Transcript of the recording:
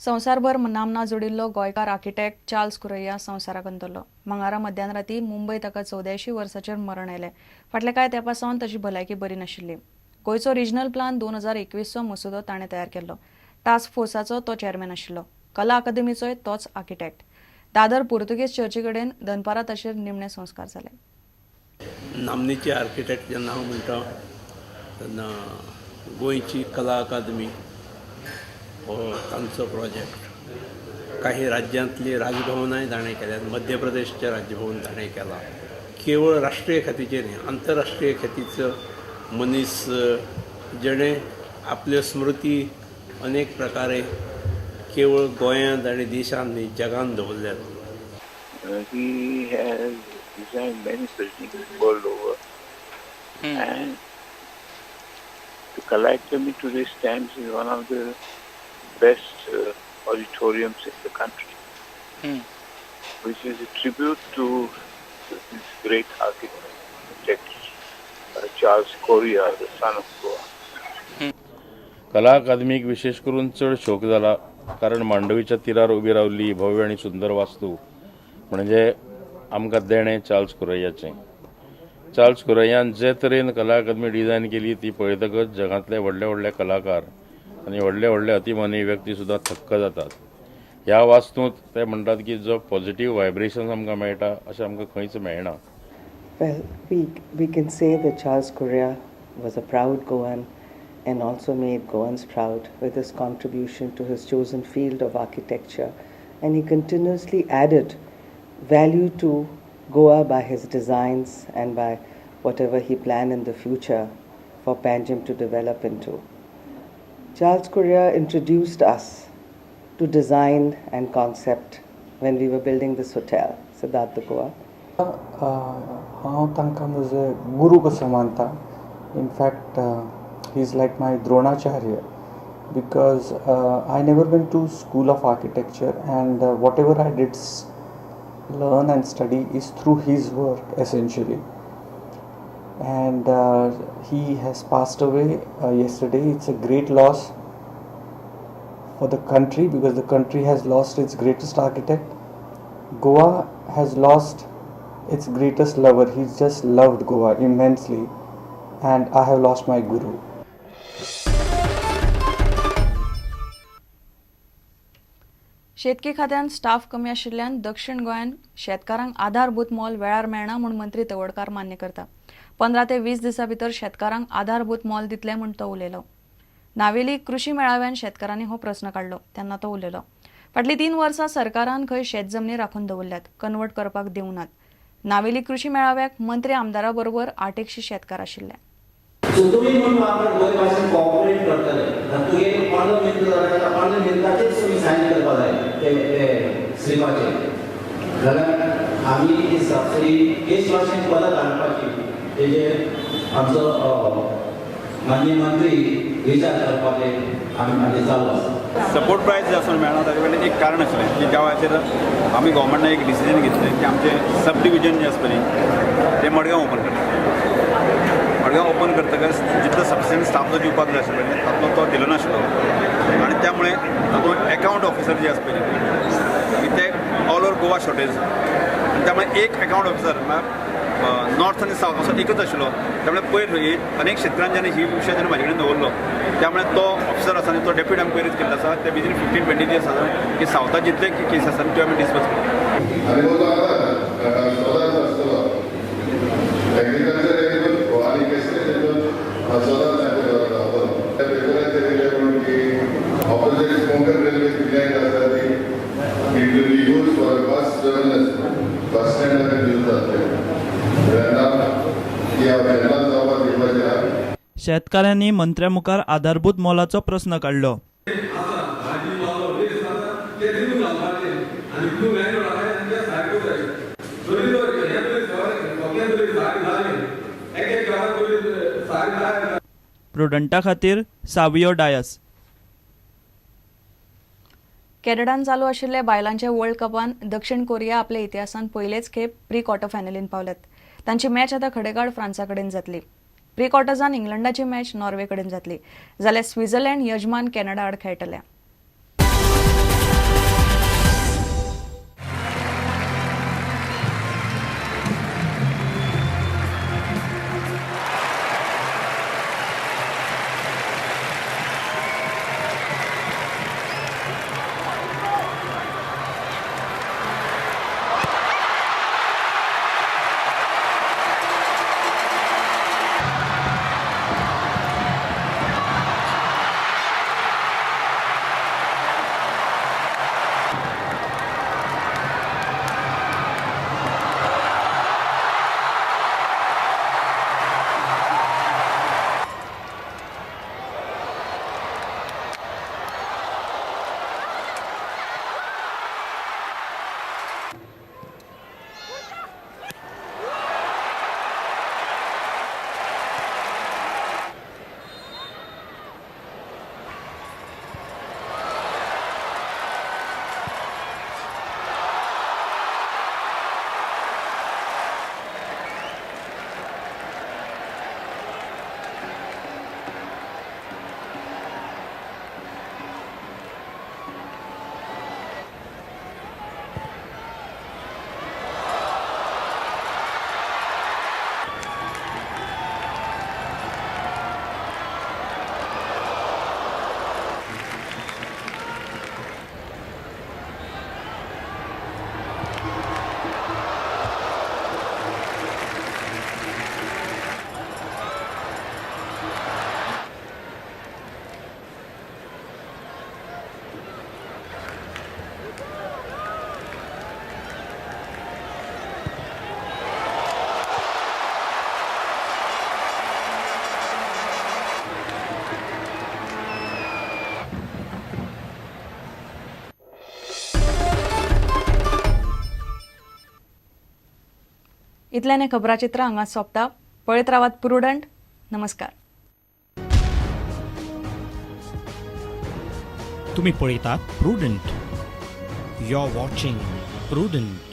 संवसारभर नामना जोडिल्लो गोंयकार आर्किटेक्ट चार्ल्स कुरैया संवसाराक अंतरलो. मंगळारा मध्यान राती मुंबय ताका 84 वर्सांचेर मरण आयलें. फाटल्या कांय तेंपा सावन ताची भलायकी बरी नाशिल्ली. गोंयचो रिजनल प्लान 2021चो मसुदो ताणें तयार केल्लो. टास्क फोर्साचो तो चेअरमॅन आशिल्लो. कला अकादमीचोय तोच आर्किटेक्ट. दादर पुर्तुगेज चर्ची कडेन दनपारां ताचेर निमणे संस्कार जाले. नामनेचे आर्किटेक्ट जेन्ना हांव म्हणटा तेन्ना गोंयची कला अकादमी हो तांचो प्रोजेक्ट, काही राज्यांतली राजभवनांय ताणें केल्यात, मध्य प्रदेशचें राजभवन ताणें केलां. केवळ राष्ट्रीय ख्यातीचेर न्ही, आंतरराष्ट्रीय ख्यातीचो मनीस जेणें आपल्यो स्मृती अनेक प्रकारे केवळ गोंयांत आनी देशांत न्ही जगांत दवरल्यात. He has designed many buildings world over, and the Kala Academy today stands in one of the best auditoriums in the country, which is a tribute to this great architect, Charles Correa, the son of Goa. कला अकादमीक विशेष करून चड शोक जाला, कारण मांडवीच्या तिरार उबी रावल्ली भव्य आनी सुंदर वास्तू म्हणजे आमकां देणें चार्ल्स कुरैयाचें. चार्ल्स कुरैयान जे तरेन कला अकादमी डिझायन केली ती पळयतकच जगांतले व्हडले व्हडले कलाकार आनी व्हडले व्हडले अतिमानी व्यक्ती सुद्दां थक्क जातात. ह्या वास्तूंत ते म्हणटात की जो पॉझिटीव व्हायब्रेशन आमकां मेळटा अशें आमकां खंयच मेळना. Well, we can say that Charles Correa was a proud Goan and also made Goans proud with his contribution to his chosen field of architecture. And he continuously added value to Goa by his designs and by whatever he planned in the future for Panjim to develop into. Charles Correa introduced us to design and concept when we were building this hotel, Cidade de Goa. हांव तांकां म्हजे गुरू कसो मानता. In fact, he is like my Dronacharya, because I never went to school of architecture, and whatever I did learn and study is through his work essentially. And he has passed away yesterday. It's a great loss for the country, because the country has lost its greatest architect. Goa has lost its greatest lover. He just loved Goa immensely, and I have lost my guru. शेतकी खात्यान staff कमी आशिल्ल्यान दक्षिण गोंयांत शेतकारांक आधारभूत मोल वेळार मेळना म्हूण मंत्री तवडकार मान्य करता. 15 ते 20 दिसां भितर शेतकारांक आधारभूत मोल दितले म्हूण तो उलयलो. नावेली कृशी मेळाव्यान शेतकारांनी हो प्रस्न काडलो तेन्ना तो उलयलो. फाटलीं 3 वर्सां सरकारान खंय शेत जमनी राखून दवरल्यात, कन्वर्ट करपाक दिवनात. नावेली कृशी मेळाव्याक मंत्री आमदारा बरोबर 800 शेतकार आशिल्ले. सो तुमी म्हणून आपण बरे भाशेन कॉपरेट करतले. तुगे कोणो मित्र जाल्यार कोणो मित्राचेच तुमी सायन करपा जाय ते स्लिपाचेर, जाल्यार आमी ती सबसिडी केश भाशेन परत हाडपाची तेजेर आमचो माननीय मंत्री विचार करपाचे आमी आमचें चालू आसा. सपोर्ट प्रायस जे आसून मेळना ताजे वयल्यान एक कारण आशिल्लें की ज्या वेळाचेर आमी गव्हर्मेंटान एक डिसिजन घेतलें की आमचें सब डिविजन जें आसा पळय तें मडगांव ओपन करता. मडगांव ओपन करतकच जितलो सफिशियंट स्टाफ जो दिवपाक जाय आशिल्लो पळय तातूंत तो दिलो नाशिल्लो आनी त्यामुळे तातूंत एकावंट ऑफिसर जे आसा पळय ते ऑल ओवर गोवा शॉर्टेज, आनी त्यामुळे एक एकावंट ऑफिसर म्हळ्यार नॉर्थ आनी सावथ असो एकच आशिल्लो. त्यामुळे पयर अनेक शेतकारांनी जेन्ना ही विशय जेन्ना म्हाजे कडेन दवरलो त्यामुळे तो ऑफिसर आसा आनी तो डेप्युटी आमी पयरूच केल्लो आसा. ते विदीन 15-20 दीस आसा की सावथाक जितले केस आसा त्यो आमी डिस्कस करता. शेतकारांनी मंत्र्या मुखार आधारभूत मोलाचो प्रस्न काडलो. प्रुडंटा खातीर सावियो डायस. कॅनडान चालू आशिल्ले बायलांचे वर्ल्ड कपान दक्षिण कोरिया आपल्या इतिहासान पयलेच खेप प्री क्वॉर्टर फायनलीन पावल्यात. तांची मॅच आतां खडेगाड फ्रांसा कडेन जातली. प्री क्वॉर्टर्सान इंग्लंडाची मॅच नॉर्वे कडेन जातली, जाल्यार स्वित्झर्लंड यजमान कॅनडा आड खेळटले. इतल्यान हें खबराचित्र हांगा सोंपता. पळयत रावात प्रुडंट. नमस्कार. तुम्ही पळयतात Prudent. You are watching Prudent.